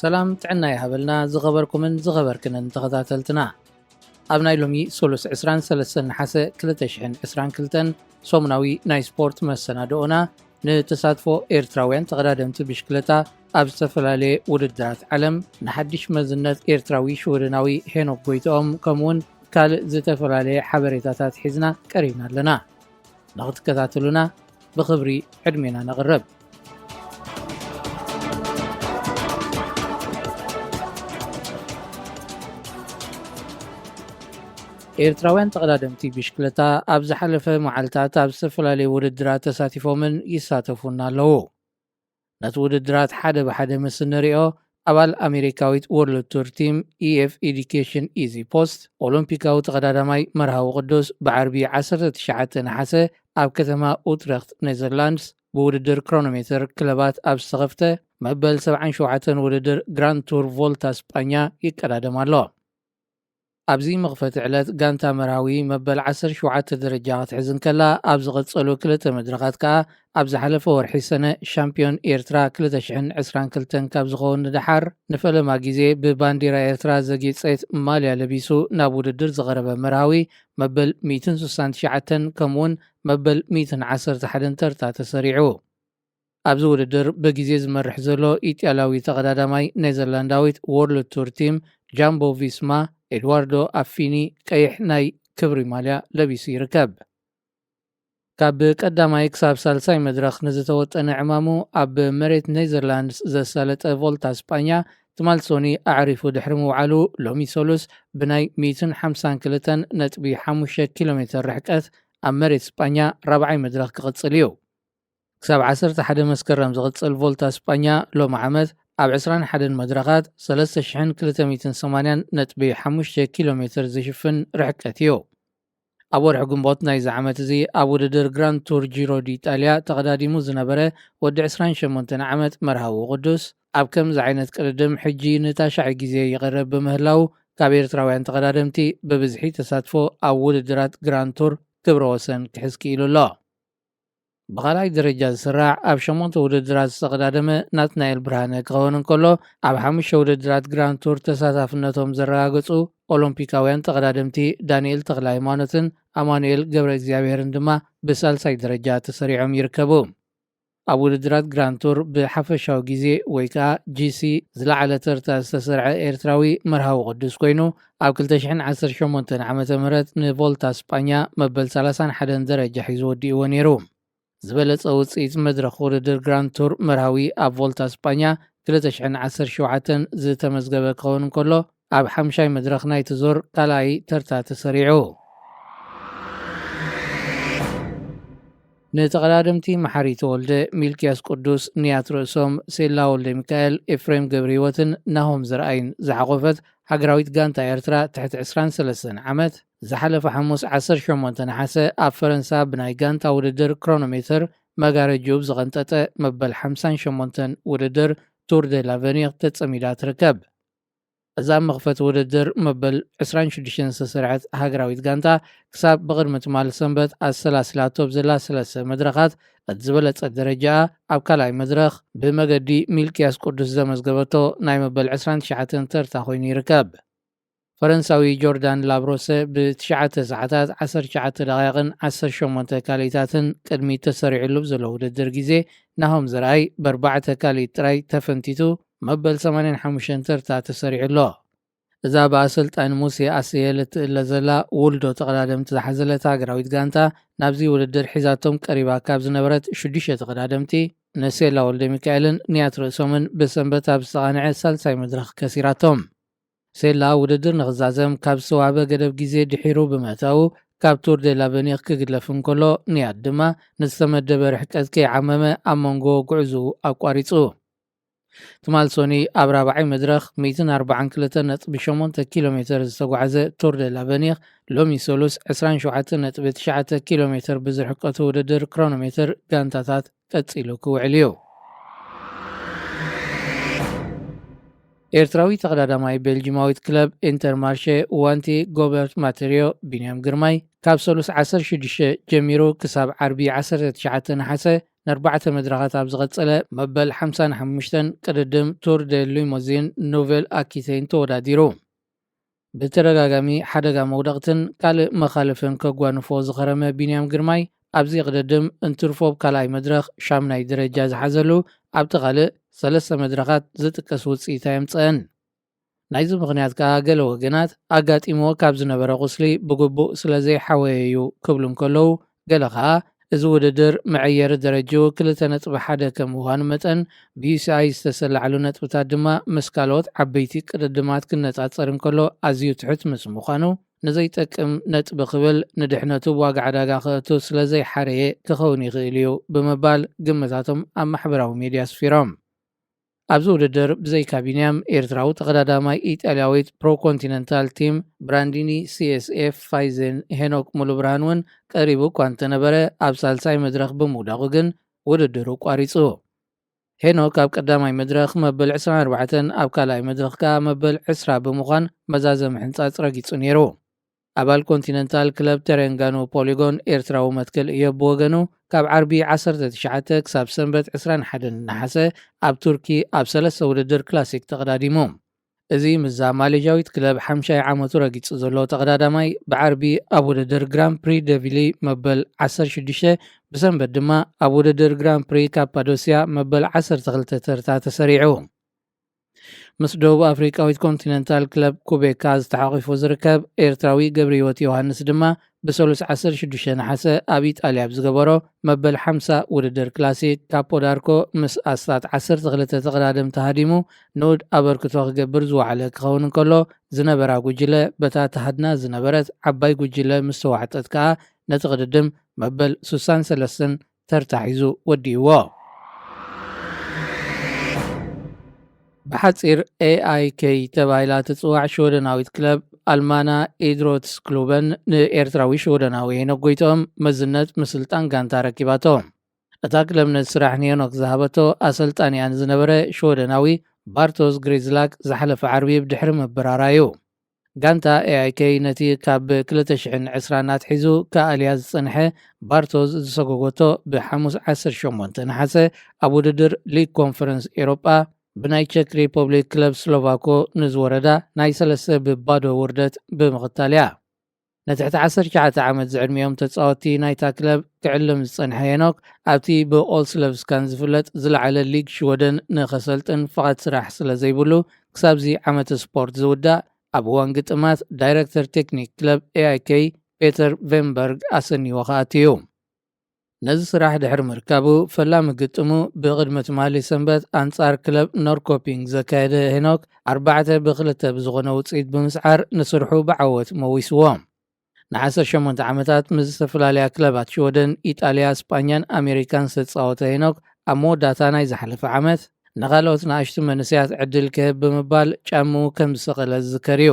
ሰላም ጥዕና ይሃበልና ዝኸበርኩምን ዝኸበርክንን ተኸታተልትና። ኣብ ናይ ሎሚ ሶሉስ ዕስራን ሰለስተን ነሓሰ ክልተ ሽሕን ዕስራን ክልተን ሰሙናዊ ናይ ስፖርት መሰናድኦና፣ ንተሳትፎ ኤርትራውያን ተቐዳደምቲ ብሽክለታ ኣብ ዝተፈላለየ ውድድራት ዓለም፣ ንሓድሽ መዝነት ኤርትራዊ ሽወደናዊ ሄኖክ ጎይትኦም፣ ከምኡውን ካልእ ዝተፈላለየ ሓበሬታታት ሒዝና ቀሪብና ኣለና። ንኽትከታተሉና ብኽብሪ ዕድሜና ነቕርብ። ኤርትራውያን ተቐዳደምቲ ብሽክለታ ኣብ ዝሓለፈ መዓልታት ኣብ ዝተፈላለዩ ውድድራት ተሳቲፎምን ይሳተፉን ኣለዉ። ነቲ ውድድራት ሓደ ብሓደ ምስ እንሪኦ፣ ኣባል ኣሜሪካዊት ወርልድ ቱር ቲም፣ ኢኤፍ ኤዱኬሽን ኢዚ ፖስት፣ ኦሎምፒካዊ ተቐዳዳማይ መርሃዊ ቅዱስ ብዓርቢ ዓሰርተ ትሽዓተ ነሓሰ ኣብ ከተማ ኡትረኽት ኔዘርላንድስ ብውድድር ክሮኖሜተር ክለባት ኣብ ዝተኸፍተ መበል ሰብዓን ሸውዓተን ውድድር ግራንድ ቱር ቮልታ ስጳኛ ይቀዳደም ኣሎ። ኣብዚ መኽፈቲ ዕለት ጋንታ መርሃዊ መበል ዓሰርተ ሸውዓተ ደረጃ ክትሕዝ እንከላ፣ ኣብ ዝቐጸሉ ክልተ መድረኻት ከኣ ኣብ ዝሓለፈ ወርሒ ሰነ ሻምፒዮን ኤርትራ ክልተ ሽሕን ዕስራን ክልተን ካብ ዝኸውን ንደሓር፣ ንፈለማ ግዜ ብባንዲራ ኤርትራ ዘጌጸት ማልያ ለቢሱ ናብ ውድድር ዝቐረበ መርሃዊ መበል ሚእትን ስሳን ትሽዓተን ከምኡውን መበል ሚእትን ዓሰርተ ሓደን ተርታ ተሰሪዑ። ኣብዚ ውድድር ብግዜ ዝመርሕ ዘሎ ኢጣልያዊ ተቐዳዳማይ ኔዘርላንዳዊት ወርልድ ቱር ቲም ጃምቦ ቪስማ ኤድዋርዶ ኣፊኒ ቀይሕ ናይ ክብሪ ማልያ ለቢሱ ይርከብ። ካብ ቀዳማይ ክሳብ ሳልሳይ መድረኽ ንዝተወጠነ ዕማሙ ኣብ መሬት ኔዘርላንድስ ዘሳለጠ ቮልታ ስጳኛ ትማል ሶኒ ኣዕሪፉ ድሕሪ ምውዓሉ፣ ሎሚ ሰሉስ ብናይ ሚእትን ሓምሳን ክልተን ነጥቢ ሓሙሽተ ኪሎ ሜተር ርሕቀት ኣብ መሬት ስጳኛ ራብዓይ መድረኽ ክቕጽል እዩ። ክሳብ ዓሰርተ ሓደ መስከረም ዝቕጽል ቮልታ ስጳኛ ሎሚ ዓመት ኣብ ዕስራን ሓደን መድረኻት ሰለስተ ሽሕን ክልተ ሚእትን ሰማንያን ነጥቢ ሓሙሽተ ኪሎ ሜተር ዝሽፍን ርሕቀት እዩ። ኣብ ወርሒ ግንቦት ናይዚ ዓመት እዚ ኣብ ውድድር ግራንድ ቱር ጂሮ ዲጣልያ ተቐዳዲሙ ዝነበረ ወዲ ዕስራን ሸሞንተን ዓመት መርሃዊ ቅዱስ፣ ኣብ ከምዚ ዓይነት ቅድድም ሕጂ ንታሽዓይ ግዜ ይቐርብ ብምህላው፣ ካብ ኤርትራውያን ተቐዳደምቲ ብብዝሒ ተሳትፎ ኣብ ውድድራት ግራንድ ቱር ክብረ ወሰን ክሕዝ ክኢሉ ኣሎ። ብኻልኣይ ደረጃ ዝስራዕ ኣብ ሸሞንተ ውድድራት ዝተቐዳደመ ናትናኤል ብርሃነ ክኸውን እንከሎ፣ ኣብ ሓሙሽተ ውድድራት ግራንድ ቱር ተሳታፍነቶም ዘረጋገጹ ኦሎምፒካውያን ተቐዳደምቲ ዳንኤል ተኽለ ሃይማኖትን ኣማኑኤል ገብረ እግዚኣብሔርን ድማ ብሳልሳይ ደረጃ ተሰሪዖም ይርከቡ። ኣብ ውድድራት ግራንድ ቱር ብሓፈሻዊ ግዜ ወይ ከኣ ጂሲ ዝለዓለ ተርታ ዝተሰርዐ ኤርትራዊ መርሃዊ ቅዱስ ኮይኑ፣ ኣብ ክልተ ሽሕን ዓሰርተ ሸሞንተን ዓመተ ምህረት ንቮልታ ስጳኛ መበል ሰላሳን ሓደን ደረጃ ሒዙ ወዲእዎ ነይሩ። ዝበለጸ ውጽኢት መድረኽ ውድድር ግራንድ ቱር መርሃዊ ኣብ ቮልታ ስጳኛ ክልተ ሽሕን ዓሰርተ ሸውዓተን ዝተመዝገበ ክኸውን እንከሎ፣ ኣብ ሓምሻይ መድረኽ ናይቲ ዙር ካልኣይ ተርታ ተሰሪዑ። ንተቐዳደምቲ መሓሪ ተወልደ፣ ሚልክያስ ቅዱስ፣ ንያት ርእሶም፣ ሴላ ወልደ ሚካኤል፣ ኤፍሬም ገብረ ህይወትን ናሆም ዘርኣይን ዝሓቖፈት ሃገራዊት ጋንታ ኤርትራ ትሕቲ ዕስራን ሰለስተን ዓመት ዝሓለፈ ሓሙስ ዓሰርተ ሸሞንተ ነሓሰ ኣብ ፈረንሳ ብናይ ጋንታ ውድድር ክሮኖሜተር መጋረጅኡ ብዝቐንጠጠ መበል ሓምሳን ሸሞንተን ውድድር ቱር ደ ላቨኒር ተጸሚዳ ትርከብ። እዛ ኣብ መኽፈቲ ውድድር መበል ዕስራን ሽዱሽተን ዝተሰርዐት ሃገራዊት ጋንታ ክሳብ ብቕድሚ ትማል ሰንበት ኣሰላሲላቶ ብዘላ ሰለስተ መድረኻት እቲ ዝበለጸ ደረጃኣ ኣብ ካልኣይ መድረኽ ብመገዲ ሚልክያስ ቅዱስ ዘመዝገበቶ ናይ መበል ዕስራን ትሽዓተን ተርታ ኮይኑ ይርከብ። ፈረንሳዊ ጆርዳን ላብሮሰ ብትሽዓተ ሰዓታት ዓሰርተ ትሽዓተ ደቂቕን ዓሰርተ ሸሞንተ ካልኢታትን ቅድሚት ተሰሪዕሉ ብዘሎ ውድድር ግዜ ናሆም ዘርኣይ ብኣርባዕተ ካልኢት ጥራይ ተፈንቲቱ መበል ሰማንያን ሓሙሽተን ተርታ ተሰሪዑ ኣሎ። እዛ ብኣሰልጣኒ ሙሴ ኣስየል እትእለ ዘላ ውልዶ ተቐዳደምቲ ዝሓዘለት ሃገራዊት ጋንታ ናብዚ ውድድር ሒዛቶም ቀሪባ ካብ ዝነበረት ሽዱሽተ ተቐዳደምቲ ንሴላ ወልደ ሚካኤልን ንያት ርእሶምን ብሰንበት ኣብ ዝተቓንዐ ሳልሳይ መድረኽ ከሲራቶም። ሴላ ውድድር ንኽዛዘም ካብ ዝተዋህበ ገደብ ግዜ ድሒሩ ብምእታዉ ካብ ቱር ደ ላቨኒር ክግለፍ እንከሎ ንያት ድማ ንዝተመደበ ርሕቀት ከይዓመመ ኣብ መንጎ ጉዕዝኡ ኣቋሪጹ። ትማል ሶኒ ኣብ ራብዓይ መድረኽ ሚእትን ኣርባዓን ክልተን ነጥቢ ሸሞንተ ኪሎ ሜተር ዝተጓዕዘ ቱር ደ ላቨኒር ሎሚ ሰሉስ ዕስራን ሸውዓተን ነጥቢ ትሽዓተ ኪሎ ሜተር ብዝርሕቀቱ ውድድር ክሮኖሜተር ጋንታታት ቀጺሉ ክውዕል እዩ። ኤርትራዊ ተቐዳዳማይ ቤልጂማዊት ክለብ ኢንተርማርሼ ዋንቲ ጎበርት ማተርዮ ቢንያም ግርማይ ካብ ሰሉስ ዓሰርተ ሽዱሽተ ጀሚሩ ክሳብ ዓርቢ ዓሰርተ ትሽዓተ ነሓሰ ንኣርባዕተ መድረኻት ኣብ ዝቐጸለ መበል ሓምሳን ሓሙሽተን ቅድድም ቱር ደ ሊሞዚን ኖቨል ኣኪቴን ተወዳዲሩ። ብተደጋጋሚ ሓደጋ መውደቕትን ካልእ መኻልፍን ከጓንፎ ዝኸረመ ቢንያም ግርማይ፣ ኣብዚ ቅድድም እንትርፎ ኣብ ካልኣይ መድረኽ ሻምናይ ደረጃ ዝሓዘሉ፣ ኣብቲ ካልእ ሰለስተ መድረኻት ዝጥቀስ ውጽኢት ኣየምጸአን። ናይዚ ምኽንያት ከኣ፣ ገለ ወገናት ኣጋጢምዎ ካብ ዝነበረ ቁስሊ ብግቡእ ስለ ዘይሓወየ እዩ ክብሉ እንከለዉ፣ ገለ ከኣ እዚ ውድድር መዐየሪ ደረጅኡ ክልተ ነጥቢ ሓደ ከም ምዃኑ መጠን፣ ብዩሲኣይ ዝተሰላዕሉ ነጥብታት ድማ ምስ ካልኦት ዓበይቲ ቅድድማት ክነጻጸር እንከሎ ኣዝዩ ትሑት ምስ ምዃኑ፣ ንዘይጠቅም ነጥቢ ክብል ንድሕነቱ ዋጋ ዕዳጋ ከእቱ ስለ ዘይሓረየ ክኸውን ይኽእል እዩ ብምባል ግምታቶም ኣብ ማሕበራዊ ሚድያ ኣስፊሮም። ኣብዚ ውድድር ብዘይካ ቢንያም፣ ኤርትራዊ ተቐዳዳማይ ኢጣልያዊት ፕሮ ኮንቲነንታል ቲም ብራንዲኒ ሲኤስኤፍ ፋይዘን ሄኖክ ሙሉብርሃን እውን ቀሪቡ እኳ እንተነበረ፣ ኣብ ሳልሳይ መድረኽ ብምውዳቑ ግን ውድድሩ ቋሪጹ። ሄኖክ ኣብ ቀዳማይ መድረኽ መበል ዕስራን ኣርባዕተን፣ ኣብ ካልኣይ መድረኽ ከኣ መበል ዕስራ ብምዃን መዛዘሚ ሕንጻጽ ረጊጹ ነይሩ። ኣባል ኮንቲነንታል ክለብ ተሬንጋኑ ፖሊጎን ኤርትራዊ መትከል እዮብ ብወገኑ፣ ካብ ዓርቢ ዓሰርተ ትሽዓተ ክሳብ ሰንበት ዕስራን ሓደን ነሓሰ ኣብ ቱርኪ ኣብ ሰለስተ ውድድር ክላሲክ ተቐዳዲሙ። እዚ ምስዛ ማሌዥያዊት ክለብ ሓምሻይ ዓመቱ ረጊጹ ዘሎ ተቐዳዳማይ፣ ብዓርቢ ኣብ ውድድር ግራን ፕሪ ደቪሊ መበል ዓሰርተ ሽዱሽተ፣ ብሰንበት ድማ ኣብ ውድድር ግራን ፕሪ ካፓዶስያ መበል ዓሰርተ ክልተ ተርታ ተሰሪዑ። ምስ ደቡብ ኣፍሪቃዊት ኮንቲነንታል ክለብ ኩቤካ ዝተሓቂፉ ዝርከብ ኤርትራዊ ገብረህይወት ዮሃንስ ድማ፣ ብሰሉስ ዓሰርተ ሽዱሽተ ነሓሰ ኣብ ኢጣልያ ኣብ ዝገበሮ መበል ሓምሳ ውድድር ክላሲክ ካፖ ዳርኮ፣ ምስ ኣስታት ዓሰርተ ክልተ ተቐዳደምቲ ሃዲሙ፣ ንኡድ ኣበርክቶ ክገብር ዝወዓለ ክኸውን እንከሎ፣ ዝነበራ ጉጅለ በታ ተሃድና ዝነበረት ዓባይ ጉጅለ ምስ ተዋሕጠት ከኣ፣ ነቲ ቅድድም መበል ሱሳን ሰለስተን ተርታ ሒዙ ወዲእዎ። ብሓጺር፣ ኤኣይኬ ተባሂላ ትጽዋዕ ሽወደናዊት ክለብ ኣልማና ኢድሮትስ ክሉበን ንኤርትራዊ ሽወደናዊ ሄኖክ ጎይትኦም መዝነት ምስልጣን ጋንታ ረኪባቶ። እታ ክለብ ነቲ ስራሕ ንሄኖክ ዝሃበቶ፣ ኣሰልጣኒኣ ንዝነበረ ሽወደናዊ ባርቶስ ግሪዝላክ ዝሓለፈ ዓርቢ ብድሕሪ ምብራራ እዩ። ጋንታ ኤኣይኬ ነቲ ካብ ክልተ ሽሕን ዕስራን ኣትሒዙ ክኣልያ ዝጸንሐ ባርቶዝ ዝሰጎጎቶ፣ ብሓሙስ ዓሰርተ ሸሞንተ ነሓሰ ኣብ ውድድር ሊግ ኮንፈረንስ ኤሮጳ፣ ብናይ ቸክ ሪፐብሊክ ክለብ ስሎቫኮ ንዝወረዳ ናይ ሰለስተ ብባዶ ውርደት ብምቕታል እያ። ንትሕቲ ዓሰርተ ትሽዓተ ዓመት ዝዕድሚኦም ተጻወትቲ ናይታ ክለብ ክዕልም ዝጸንሐ ሄኖክ፣ ኣብቲ ብኦልስለቭስካን ዝፍለጥ ዝለዓለ ሊግ ሽወደን ንኸሰልጥን ፍቓድ ስራሕ ስለ ዘይብሉ፣ ክሳብዚ ዓመት ስፖርት ዝውዳእ፣ ኣብ እዋን ግጥማት ዳይረክተር ቴክኒክ ክለብ ኤኣይኬ ፔተር ቬንበርግ ኣሰንይዎ ክኣቱ እዩ። ነዚ ስራሕ ድሕሪ ምርካቡ፣ ፈላሚ ግጥሙ ብቕድሚ ትማሊ ሰንበት ኣንጻር ክለብ ኖርኮፒንግ ዘካየደ ሄኖክ፣ ኣርባዕተ ብክልተ ብዝኾነ ውጽኢት ብምስዓር፣ ንስርሑ ብዓወት መዊስዎ። ንዓሰርተ ሸሞንተ ዓመታት ምስ ዝተፈላለያ ክለባት ሽወደን፣ ኢጣልያ፣ ስጳኛን ኣሜሪካን ዝተጻወተ ሄኖክ፣ ኣብ መወዳእታ ናይ ዝሓለፈ ዓመት፣ ንኻልኦት ንኣሽቱ መንእሰያት ዕድል ክህብ ብምባል ጫምኡ ከም ዝሰቐለ ዝዝከር እዩ።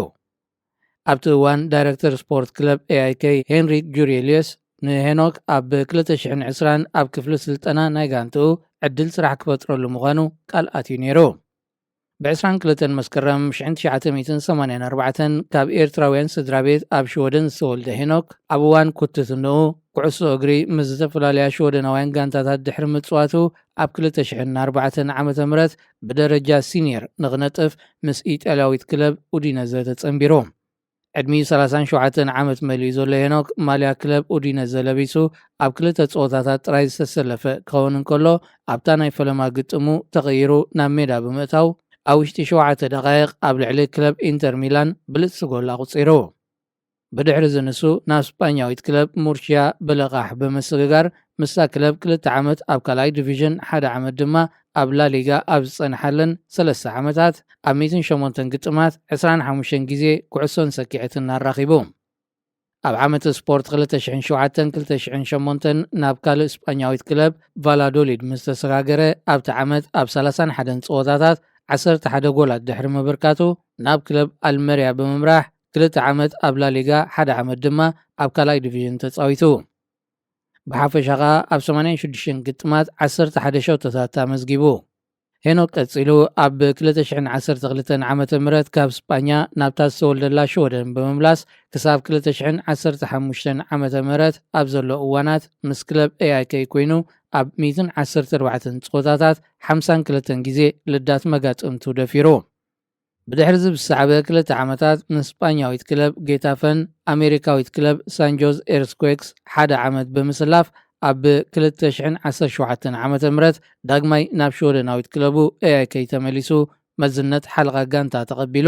ኣብቲ እዋን፣ ዳይረክተር ስፖርት ክለብ ኤኣይኬ ሄንሪክ ጁሪየልየስ፣ ንሄኖክ ኣብ ክልተ ሽሕን ዕስራን ኣብ ክፍሊ ስልጠና ናይ ጋንትኡ ዕድል ስራሕ ክፈጥረሉ ምዃኑ ቃል ኣትዩ ነይሩ። ብ ዕስራን ክልተን መስከረም ሽሕን ትሽዓተ ሚእትን ሰማንያን ኣርባዕተን፣ ካብ ኤርትራውያን ስድራ ቤት ኣብ ሽወደን ዝተወልደ ሄኖክ፣ ኣብ እዋን ኩትትንኡ ኩዕሶ እግሪ ምስ ዝተፈላለያ ሽወደናውያን ጋንታታት ድሕሪ ምጽዋቱ፣ ኣብ ክልተ ሽሕን ኣርባዕተን ዓመተ ምህረት ብደረጃ ሲኒየር ንኽነጥፍ ምስ ኢጣልያዊት ክለብ ኡዲነዘ ተጸንቢሩ። ዕድሚኡ ሰላሳን ሸውዓተን ዓመት መሊኡ ዘሎ ሄኖክ፣ ማልያ ክለብ ኡዲነዘ ለቢሱ ኣብ ክልተ ጸወታታት ጥራይ ዝተሰለፈ ክኸውን እንከሎ፣ ኣብታ ናይ ፈለማ ግጥሙ ተቐይሩ ናብ ሜዳ ብምእታው፣ ኣብ ውሽጢ ሸውዓተ ደቓይቕ ኣብ ልዕሊ ክለብ ኢንተር ሚላን ብልጽቲ ጎል ኣቑጺሩ። ብድሕሪ እዚ ንሱ ናብ ስጳኛዊት ክለብ ሙርሽያ ብልቓሕ ብምስግጋር፣ ምስታ ክለብ ክልተ ዓመት ኣብ ካልኣይ ዲቪዥን፣ ሓደ ዓመት ድማ ኣብ ላሊጋ ኣብ ዝጸንሓለን ሰለስተ ዓመታት፣ ኣብ ሚእትን ሸሞንተን ግጥማት ዕስራን ሓሙሽተን ግዜ ኩዕሶን ሰኪዐትን ኣራኺቡ። ኣብ ዓመት ስፖርት ክልተ ሽሕን ሸውዓተን ክልተ ሽሕን ሸሞንተን ናብ ካልእ ስጳኛዊት ክለብ ቫላዶሊድ ምስ ተሰጋገረ፣ ኣብቲ ዓመት ኣብ ሰላሳን ሓደን ጸወታታት ዓሰርተ ሓደ ጎላት ድሕሪ ምብርካቱ፣ ናብ ክለብ ኣልመርያ ብምምራሕ፣ ክልተ ዓመት ኣብ ላሊጋ፣ ሓደ ዓመት ድማ ኣብ ካልኣይ ዲቪዥን ተጻዊቱ። ብሓፈሻ ኸኣ፣ ኣብ ሰማንያን ሽዱሽተን ግጥማት ዓሰርተ ሓደ ሸቶታት ኣመዝጊቡ። ሄኖክ ቀጺሉ፣ ኣብ ክልተ ሽሕን ዓሰርተ ክልተን ዓመተ ምህረት ካብ ስጳኛ ናብታ ዝተወልደላ ሽወደን ብምምላስ፣ ክሳብ ክልተ ሽሕን ዓሰርተ ሓሙሽተን ዓመተ ምህረት ኣብ ዘሎ እዋናት ምስ ክለብ ኤኣይከይ ኮይኑ፣ ኣብ ሚእትን ዓሰርተ ኣርባዕተን ጸወታታት ሓምሳን ክልተን ግዜ ልዳት መጋጥምቱ ደፊሩ። ብድሕሪ እዚ ብዝሰዓበ ክልተ ዓመታት ምስ ስጳኛዊት ክለብ ጌታፈን ኣሜሪካዊት ክለብ ሳንጆዝ ኤርስኩዌክስ ሓደ ዓመት ብምስላፍ፣ ኣብ ክልተ ሽሕን ዓሰርተ ሸውዓተን ዓመተ ምህረት ዳግማይ ናብ ሽወደናዊት ክለቡ ኤኣይከይ ተመሊሱ መዝነት ሓለቓ ጋንታ ተቐቢሉ።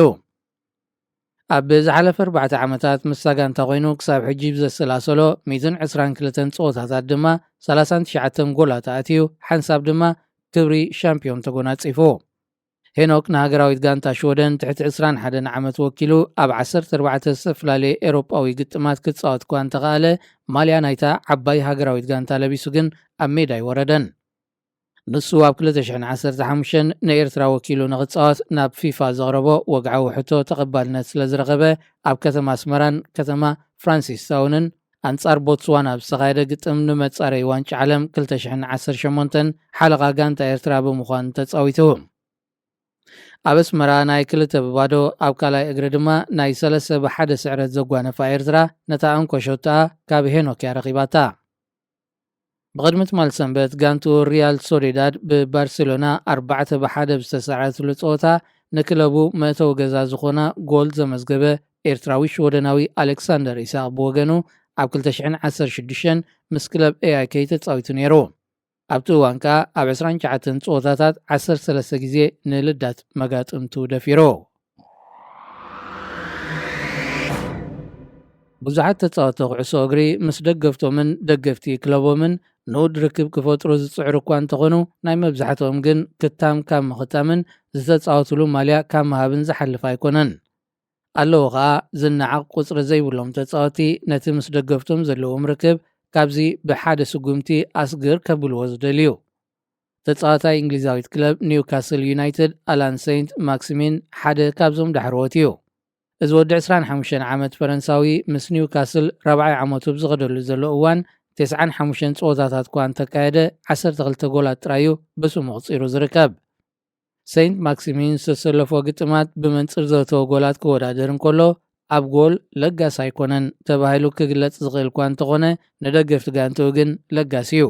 ኣብ ዝሓለፈ ኣርባዕተ ዓመታት ምስታ ጋንታ ኮይኑ ክሳብ ሕጂ ብዘሰላሰሎ ሚእትን ዕስራን ክልተን ጸወታታት ድማ ሰላሳን ትሽዓተን ጎላት ኣእትዩ፣ ሓንሳብ ድማ ክብሪ ሻምፒዮን ተጎናጺፉ። ሄኖክ ንሃገራዊት ጋንታ ሽወደን ትሕቲ ዕስራን ሓደን ዓመት ወኪሉ ኣብ ዓሰርተ ኣርባዕተ ዝተፈላለየ ኤውሮጳዊ ግጥማት ክጻወት እኳ እንተኸኣለ፣ ማልያ ናይታ ዓባይ ሃገራዊት ጋንታ ለቢሱ ግን ኣብ ሜዳ ኣይወረደን። ንሱ ኣብ ክልተ ሽሕን ዓሰርተ ሓሙሽተን ንኤርትራ ወኪሉ ንኽጻወት ናብ ፊፋ ዘቕረቦ ወግዓዊ ሕቶ ተቐባልነት ስለ ዝረኸበ፣ ኣብ ከተማ ኣስመራን ከተማ ፍራንሲስታውንን ኣንጻር ቦትስዋና ኣብ ዝተኻየደ ግጥም ንመጻረዪ ዋንጫ ዓለም ክልተ ሽሕን ዓሰርተ ሸሞንተን ሓለቓ ጋንታ ኤርትራ ብምዃን ተጻዊቱ። ኣብ ኣስመራ ናይ ክልተ ብባዶ፣ ኣብ ካልኣይ እግሪ ድማ ናይ ሰለስተ ብሓደ ስዕረት ዘጓነፋ ኤርትራ ነታ እንኮ ሸቶኣ ካብ ሄኖክ እያ ረኺባታ። ብቕድሚ ትማል ሰንበት ጋንቱ ሪያል ሶዴዳድ ብባርሴሎና ኣርባዕተ ብሓደ ብዝተሳዕረትሉ ጸወታ ንክለቡ መእተዊ ገዛ ዝኾና ጎል ዘመዝገበ ኤርትራዊ ሽወደናዊ ኣሌክሳንደር ኢሳቕ ብወገኑ ኣብ ክልተ ሽሕን ዓሰርተ ሽዱሽተን ምስ ክለብ ኤኣይከይ ተጻዊቱ ነይሩ። ኣብቲ እዋን ከኣ ኣብ ዕስራን ትሽዓተን ጸወታታት ዓሰርተ ሰለስተ ግዜ ንልዳት መጋጥምቱ ደፊሩ። ብዙሓት ተጻወቲ ኩዕሶ እግሪ ምስ ደገፍቶምን ደገፍቲ ክለቦምን ንኡድ ርክብ ክፈጥሩ ዝጽዕሩ እኳ እንተኾኑ፣ ናይ መብዛሕትኦም ግን ክታም ካብ ምኽታምን ዝተጻወትሉ ማልያ ካብ ምሃብን ዝሓልፍ ኣይኮነን። ኣለዉ ኸኣ ዝነዓቕ ቁጽሪ ዘይብሎም ተጻወቲ ነቲ ምስ ደገፍቶም ዘለዎም ርክብ ካብዚ ብሓደ ስጉምቲ ኣስግር ከብልዎ ዝደልዩ። ተጻዋታይ እንግሊዛዊት ክለብ ኒውካስል ዩናይትድ ኣላን ሴንት ማክሲሚን ሓደ ካብዞም ዳሕረዎት እዩ። እዚ ወዲ ዕስራን ሓሙሽተን ዓመት ፈረንሳዊ ምስ ኒውካስል ራብዓይ ዓመቱ ብዝኸደሉ ዘሎ እዋን፣ ተስዓን ሓሙሽተን ጸወታታት እኳ እንተካየደ፣ ዓሰርተ ክልተ ጎላት ጥራይ እዩ ብስሙ ኣቑጺሩ ዝርከብ። ሴንት ማክሲሚን ዝተሰለፎ ግጥማት ብመንጽር ዘእተወ ጎላት ክወዳደር እንከሎ፣ ኣብ ጎል ለጋስ ኣይኮነን ተባሂሉ ክግለጽ ዝኽእል እኳ እንተኾነ፣ ንደገፍቲ ጋንትኡ ግን ለጋስ እዩ።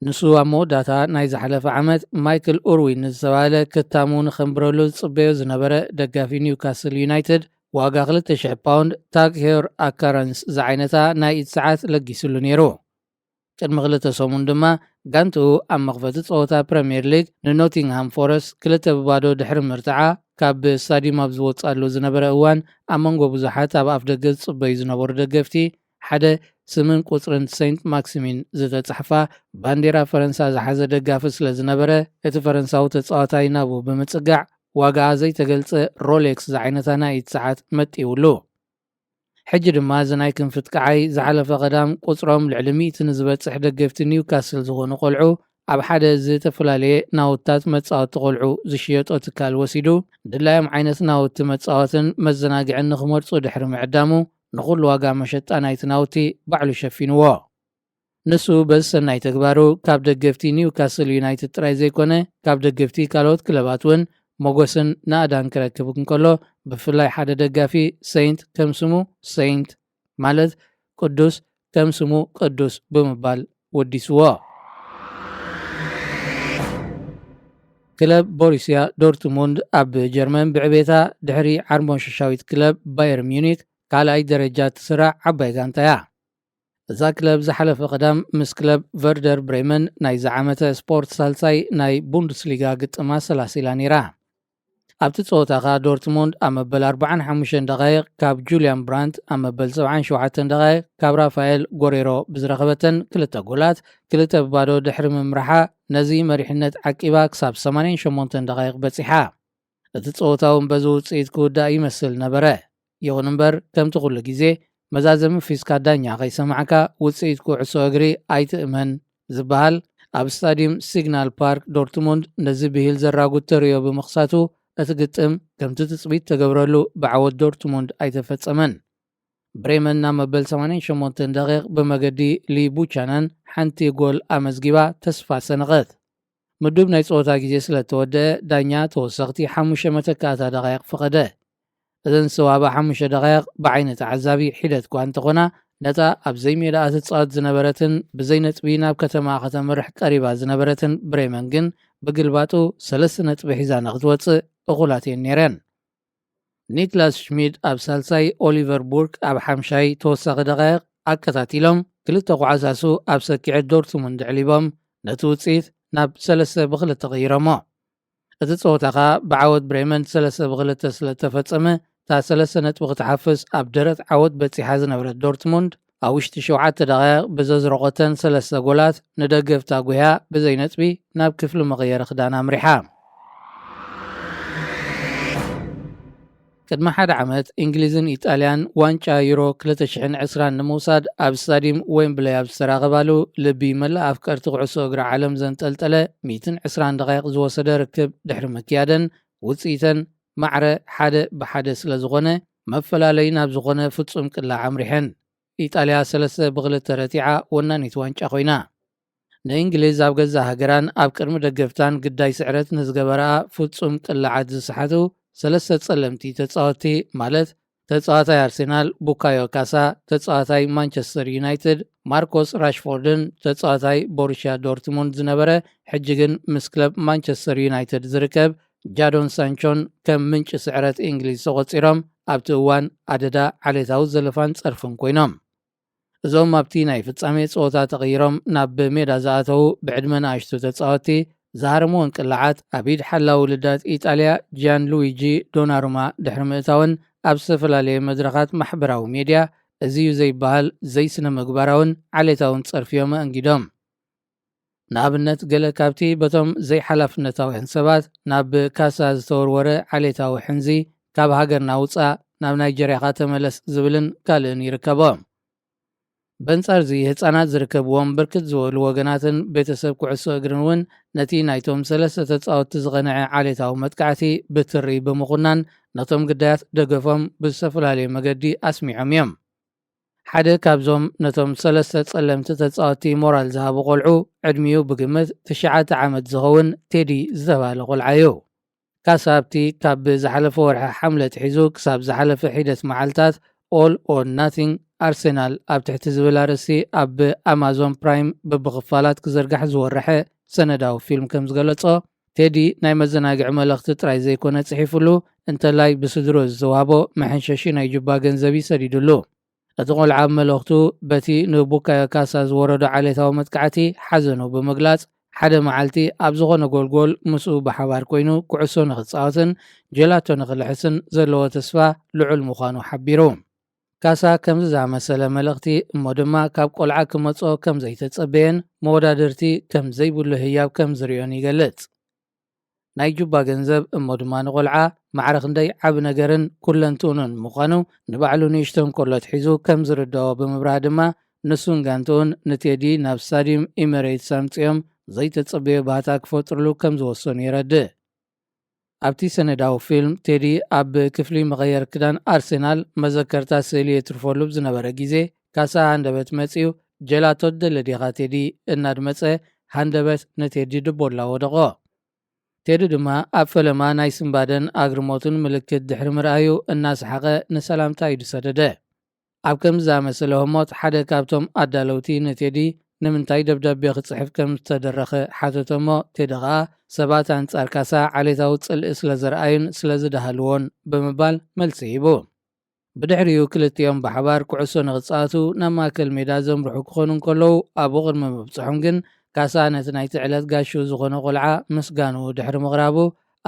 ንሱ ኣብ መወዳእታ ናይ ዝሓለፈ ዓመት ማይክል ኡርዊን ንዝተባህለ ክታሙ ንኸንብረሉ ዝጽበዮ ዝነበረ ደጋፊ ኒውካስል ዩናይትድ፣ ዋጋ ክልተ ሽሕ ፓውንድ ታግ ሄር ኣካረንስ ዝዓይነታ ናይ ኢድ ሰዓት ለጊስሉ ነይሩ። ቅድሚ ክልተ ሰሙን ድማ ጋንትኡ ኣብ መኽፈቲ ጸወታ ፕረምየር ሊግ ንኖቲንግሃም ፎረስት ክልተ ብባዶ ድሕሪ ምርትዓ፣ ካብ ስታዲየም ኣብ ዝወጽኣሉ ዝነበረ እዋን ኣብ መንጎ ብዙሓት ኣብ ኣፍ ደገ ዝጽበዩ ዝነበሩ ደገፍቲ ሓደ ስምን ቁጽርን ሴንት ማክሲሚን ዝተጻሕፋ ባንዴራ ፈረንሳ ዝሓዘ ደጋፊ ስለ ዝነበረ፣ እቲ ፈረንሳዊ ተጻዋታይ ናብኡ ብምጽጋዕ ዋጋኣ ዘይተገልጸ ሮሌክስ ዝዓይነታ ናይ ኢድ ሰዓት መጢውሉ። ሕጂ ድማ እዚ ናይ ክንፊት ቀዓይ ዝሓለፈ ቀዳም ቁጽሮም ልዕሊ ሚእቲ ንዝበጽሕ ደገፍቲ ኒውካስል ዝኾኑ ቆልዑ ኣብ ሓደ ዝተፈላለየ ናውታት መጻወቲ ቆልዑ ዝሽየጦ ትካል ወሲዱ፣ ድላዮም ዓይነት ናውቲ መጻወትን መዘናግዕን ንኽመርጹ ድሕሪ ምዕዳሙ፣ ንኹሉ ዋጋ መሸጣ ናይቲ ናውቲ ባዕሉ ሸፊንዎ። ንሱ በዚ ሰናይ ተግባሩ ካብ ደገፍቲ ኒውካስል ዩናይትድ ጥራይ ዘይኮነ፣ ካብ ደገፍቲ ካልኦት ክለባት እውን ሞገስን ናእዳን ክረክብ እንከሎ፣ ብፍላይ ሓደ ደጋፊ ሴንት ከም ስሙ ሴንት፣ ማለት ቅዱስ፣ ከም ስሙ ቅዱስ ብምባል ወዲስዎ። ክለብ ቦሩስያ ዶርትሙንድ ኣብ ጀርመን ብዕቤታ ድሕሪ ዓርሞንሸሻዊት ክለብ ባየር ሚዩኒክ ካልኣይ ደረጃ ትስራዕ ዓባይ ጋንታ እያ። እዛ ክለብ ዝሓለፈ ቀዳም ምስ ክለብ ቨርደር ብሬመን ናይዚ ዓመተ ስፖርት ሳልሳይ ናይ ቡንደስሊጋ ግጥማ ሰላሲላ ነይራ። ኣብቲ ጸወታ ከኣ ዶርትሙንድ ኣብ መበል ኣርባዓን ሓሙሽተን ደቓይቕ ካብ ጁልያን ብራንት፣ ኣብ መበል ሰብዓን ሸውዓተን ደቓይቕ ካብ ራፋኤል ጎሬሮ ብዝረኸበተን ክልተ ጎላት፣ ክልተ ብባዶ ድሕሪ ምምራሓ፣ ነዚ መሪሕነት ዓቂባ ክሳብ ሰማንያን ሸሞንተን ደቓይቕ በጺሓ። እቲ ጸወታ እውን በዚ ውጽኢት ክውዳእ ይመስል ነበረ። ይኹን እምበር፣ ከምቲ ኩሉ ግዜ፣ መዛዘሚ ፊስካ ዳኛ ከይሰማዕካ ውጽኢት ኩዕሶ እግሪ ኣይትእመን ዝበሃል፣ ኣብ ስታዲየም ሲግናል ፓርክ ዶርትሙንድ ነዚ ብሂል ዘራጉድ ተርእዮ ብምኽሳቱ፣ እቲ ግጥም ከምቲ ትጽቢት ተገብረሉ ብዓወት ዶርትሙንድ ኣይተፈጸመን። ብሬመን ናብ መበል ሰማንያን ሸሞንተን ደቂቕ ብመገዲ ሊ ቡቻናን ሓንቲ ጎል ኣመዝጊባ ተስፋ ሰነቐት። ምዱብ ናይ ጸወታ ግዜ ስለ እተወደአ፣ ዳኛ ተወሰኽቲ ሓሙሽተ መተካእታ ደቓይቕ ፈቐደ። እዘን ዝተዋህባ ሓሙሽተ ደቓይቕ ብዓይኒ ተዓዛቢ ሒደት እኳ እንተኾና፣ ነታ ኣብ ዘይሜዳኣ ትጻወት ዝነበረትን ብዘይ ነጥቢ ናብ ከተማኣ ከተምርሕ ቀሪባ ዝነበረትን ብሬመን ግን፣ ብግልባጡ ሰለስተ ነጥቢ ሒዛ ንኽትወጽእ እኹላት እየን ነይረን። ኒክላስ ሽሚድ ኣብ ሳልሳይ፣ ኦሊቨር ቡርክ ኣብ ሓምሻይ ተወሳኺ ደቓይቕ ኣከታቲሎም ክልተ ኳዕሳሱ ኣብ ሰኪዐት ዶርትሙንድ ኣዕሊቦም፣ ነቲ ውጽኢት ናብ ሰለስተ ብ2 ቀይሮሞ። እቲ ጸወታ ከኣ ብዓወት ብሬመን ሰለስተ ብ2 ስለ እተፈጸመ፣ እታ ሰለስተ ነጥቢ ክትሓፍስ ኣብ ደረት ዓወት በጺሓ ዝነበረት ዶርትሙንድ፣ ኣብ ውሽጢ ሸውዓተ ደቓይቕ ብዘዝረቖተን ሰለስተ ጎላት ንደገፍታ ጉህያ ብዘይ ነጥቢ ናብ ክፍሊ መቐየሪ ክዳን ኣምሪሓ። ቅድሚ ሓደ ዓመት፣ እንግሊዝን ኢጣልያን ዋንጫ ዩሮ ክልተ ሽሕን ዕስራን ንምውሳድ ኣብ ስታዲየም ዌምብለይ ኣብ ዝተራኸባሉ፣ ልቢ መላእ ኣፍቀርቲ ኩዕሶ እግሪ ዓለም ዘንጠልጠለ ሚእትን ዕስራን ደቓይቕ ዝወሰደ ርክብ ድሕሪ ምክያደን፣ ውጽኢተን ማዕረ ሓደ ብ ሓደ ስለ ዝኾነ፣ መፈላለዪ ናብ ዝኾነ ፍጹም ቅላዕ ኣምሪሐን። ኢጣልያ ሰለስተ ብ2 ረቲዓ ወናኒት ዋንጫ ኮይና። ንእንግሊዝ ኣብ ገዛእ ሃገራን ኣብ ቅድሚ ደገፍታን ግዳይ ስዕረት ንዝገበረኣ ፍጹም ቅላዓት ዝሰሓቱ ሰለስተ ጸለምቲ ተጻወትቲ፣ ማለት ተጻዋታይ ኣርሴናል ቡካዮ ካሳ፣ ተጻዋታይ ማንቸስተር ዩናይትድ ማርኮስ ራሽፎርድን ተጻዋታይ ቦሩሽያ ዶርትሙንድ ዝነበረ፣ ሕጂ ግን ምስ ክለብ ማንቸስተር ዩናይትድ ዝርከብ ጃዶን ሳንቾን ከም ምንጪ ስዕረት እንግሊዝ ተቖጺሮም፣ ኣብቲ እዋን ኣደዳ ዓሌታዊ ዘለፋን ጸርፍን ኮይኖም። እዞም ኣብቲ ናይ ፍጻሜ ጸወታ ተቐይሮም ናብ ሜዳ ዝኣተዉ ብዕድመ ንኣሽቱ ተጻወትቲ ዝሃረምወን ቅላዓት፣ ኣብ ኢድ ሓላው ውልዳት ኢጣልያ ጂያን ሉዊጂ ዶናሩማ ድሕሪ ምእታወን፣ ኣብ ዝተፈላለየ መድረኻት ማሕበራዊ ሜድያ እዚዩ ዘይበሃል ዘይስነ ምግባራውን ዓሌታውን ጸርፊዮም ኣእንጊዶም። ንኣብነት፣ ገለ ካብቲ በቶም ዘይሓላፍነታውያን ሰባት ናብ ካሳ ዝተወርወረ ዓሌታዊ ሕንዚ፣ ካብ ሃገርና ውጻእ፣ ናብ ናይጀርያኻ ተመለስ ዝብልን ካልእን ይርከቦ። በንጻር እዚ፣ ህጻናት ዝርከብዎም ብርክት ዝበሉ ወገናትን ቤተሰብ ኩዕሶ እግርን እውን ነቲ ናይቶም ሰለስተ ተጻወትቲ ዝቐንዐ ዓሌታዊ መጥቃዕቲ ብትሪ ብምኹናን፣ ነቶም ግዳያት ደገፎም ብዝተፈላለየ መገዲ ኣስሚዖም እዮም። ሓደ ካብዞም ነቶም ሰለስተ ጸለምቲ ተጻወትቲ ሞራል ዝሃቡ ቆልዑ፣ ዕድሚኡ ብግምት ትሽዓተ ዓመት ዝኸውን ቴዲ ዝተባህለ ቆልዓ እዩ። ካሳ ኣብቲ ካብ ዝሓለፈ ወርሒ ሓምለ ኣትሒዙ ክሳብ ዝሓለፈ ሒደት መዓልታት፣ ኦል ኦር ናቲንግ ኣርሴናል ኣብ ትሕቲ ዝብል ኣርእስቲ ኣብ ኣማዞን ፕራይም በብኽፋላት ክዝርጋሕ ዝወረሐ ሰነዳዊ ፊልም ከም ዝገለጾ፣ ቴዲ ናይ መዘናግዒ መልእኽቲ ጥራይ ዘይኮነ ጽሒፉሉ፣ እንተላይ ብስድርኡ ዝተዋህቦ መሐንሸሺ ናይ ጁባ ገንዘብ እዩ ሰዲዱሉ። እቲ ቆልዓ ኣብ መልእኽቱ፣ በቲ ንቡካዮ ካሳ ዝወረዶ ዓሌታዊ መጥቃዕቲ ሓዘኑ ብምግላጽ፣ ሓደ መዓልቲ ኣብ ዝኾነ ጎልጎል ምስኡ ብሓባር ኮይኑ ኩዕሶ ንኽጻወትን ጀላቶ ንኽልሕስን ዘለዎ ተስፋ ልዑል ምዃኑ ሓቢሩ። ካሳ ከምዚ ዝኣመሰለ መልእኽቲ፣ እሞ ድማ ካብ ቆልዓ ክመጽኦ ከም ዘይተጸበየን መወዳድርቲ ከም ዘይብሉ ህያብ ከም ዝርእዮን ይገልጽ። ናይ ጁባ ገንዘብ እሞ ድማ ንቆልዓ ማዕረ ክንደይ ዓቢ ነገርን ኩለንትኡንን ምዃኑ ንባዕሉ ንእሽቶ እንከሎ ኣትሒዙ ከም ዝርድኦ ብምብራህ ድማ፣ ንሱን ጋንትኡን ንቴዲ ናብ ስታዲየም ኢሚሬትስ ኣምጺኦም ዘይተጸበዮ ባህታ ክፈጥርሉ ከም ዝወሰኑ የረድእ። ኣብቲ ሰነዳዊ ፊልም፣ ቴዲ ኣብ ክፍሊ መቐየር ክዳን ኣርሴናል መዘከርታ ስእሊ የትርፈሉ ብዝነበረ ግዜ፣ ካሳ ሃንደበት መጺኡ፣ "ጀላቶ ትደሊ ዲኻ ቴዲ?" እናድመጸ ሃንደበት ንቴዲ ድቦላ ወደቖ። ቴዲ ድማ ኣብ ፈለማ ናይ ስንባደን ኣግርሞትን ምልክት ድሕሪ ምርኣዩ እናሰሓቐ ንሰላምታ ኢዱ ሰደደ። ኣብ ከምዚ ዝኣመሰለ ህሞት ሓደ ካብቶም ኣዳለውቲ ንቴዲ ንምንታይ ደብዳቤ ክጽሕፍ ከም ዝተደረኸ ሓተቶ እሞ፣ ቴዲ ኸኣ ሰባት ኣንጻር ካሳ ዓሌታዊ ጽልኢ ስለ ዘርኣዩን ስለ ዝደሃልዎን ብምባል መልሲ ሂቡ። ብድሕሪኡ ክልቲኦም ብሓባር ኩዕሶ ንኽጻወቱ ናብ ማእከል ሜዳ ዘምርሑ ክኾኑ እንከለዉ፣ ኣብኡ ቅድሚ ምብጽሖም ግን ካሳ ነቲ ናይቲ ዕለት ጋሽኡ ዝኾነ ቆልዓ ምስጋንኡ ድሕሪ ምቕራቡ፣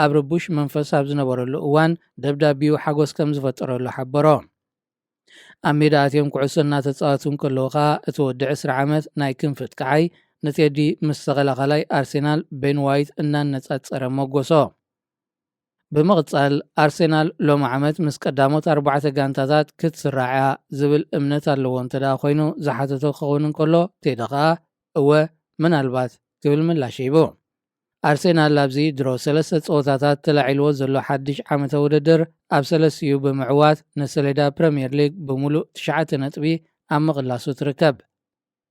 ኣብ ርቡሽ መንፈስ ኣብ ዝነበረሉ እዋን ደብዳቢኡ ሓጎስ ከም ዝፈጠረሉ ሓበሮ። ኣብ ሜዳ ኣትዮም ኩዕሶ እናተጻወቱ እንከለዉ ኸኣ፣ እቲ ወዲ ዕስራ ዓመት ናይ ክንፊ ኣጥቃዓይ ንቴዲ ምስ ተኸላኻላይ ኣርሴናል ቤን ዋይት እናነጻጸረ ሞጎሶ። ብምቕጻል፣ ኣርሴናል ሎሚ ዓመት ምስ ቀዳሞት ኣርባዕተ ጋንታታት ክትስራዕ እያ ዝብል እምነት ኣለዎ እንተ ደኣ ኮይኑ ዝሓተቶ ክኸውን እንከሎ፣ ቴዲ ኸኣ፣ "እወ፣ ምናልባት" ክብል ምላሽ ሂቡ። ኣርሴናል ኣብዚ ድሮ ሰለስተ ጸወታታት ተላዒልዎ ዘሎ ሓድሽ ዓመተ ውድድር፣ ኣብ ሰለስቲኡ ብምዕዋት፣ ንሰሌዳ ፕረምየር ሊግ ብምሉእ ትሽዓተ ነጥቢ ኣብ ምቕላሱ ትርከብ።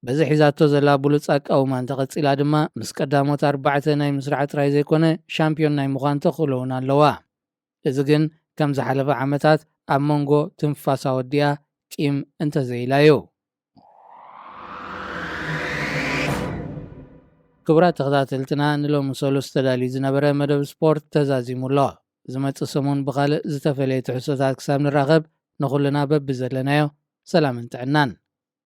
በዚ ሒዛቶ ዘላ ብሉጽ ኣቃውማ እንተቐጺላ ድማ፣ ምስ ቀዳሞት ኣርባዕተ ናይ ምስራሕ ጥራይ ዘይኮነ፣ ሻምፒዮን ናይ ምዃን ተኽእሎ እውን ኣለዋ። እዚ ግን ከም ዝሓለፈ ዓመታት ኣብ መንጎ ትንፋሳ ወዲኣ ቂም እንተዘይላ እዩ። ክቡራት ተኸታተልትና፣ ንሎሚ ሰሉስ ተዳልዩ ዝነበረ መደብ ስፖርት ተዛዚሙ ኣሎ። ዝመጽእ ሰሙን ብኻልእ ዝተፈለየ ትሕዝቶታት ክሳብ ንራኸብ፣ ንኹልና በብዘለናዮ ሰላምን ጥዕናን።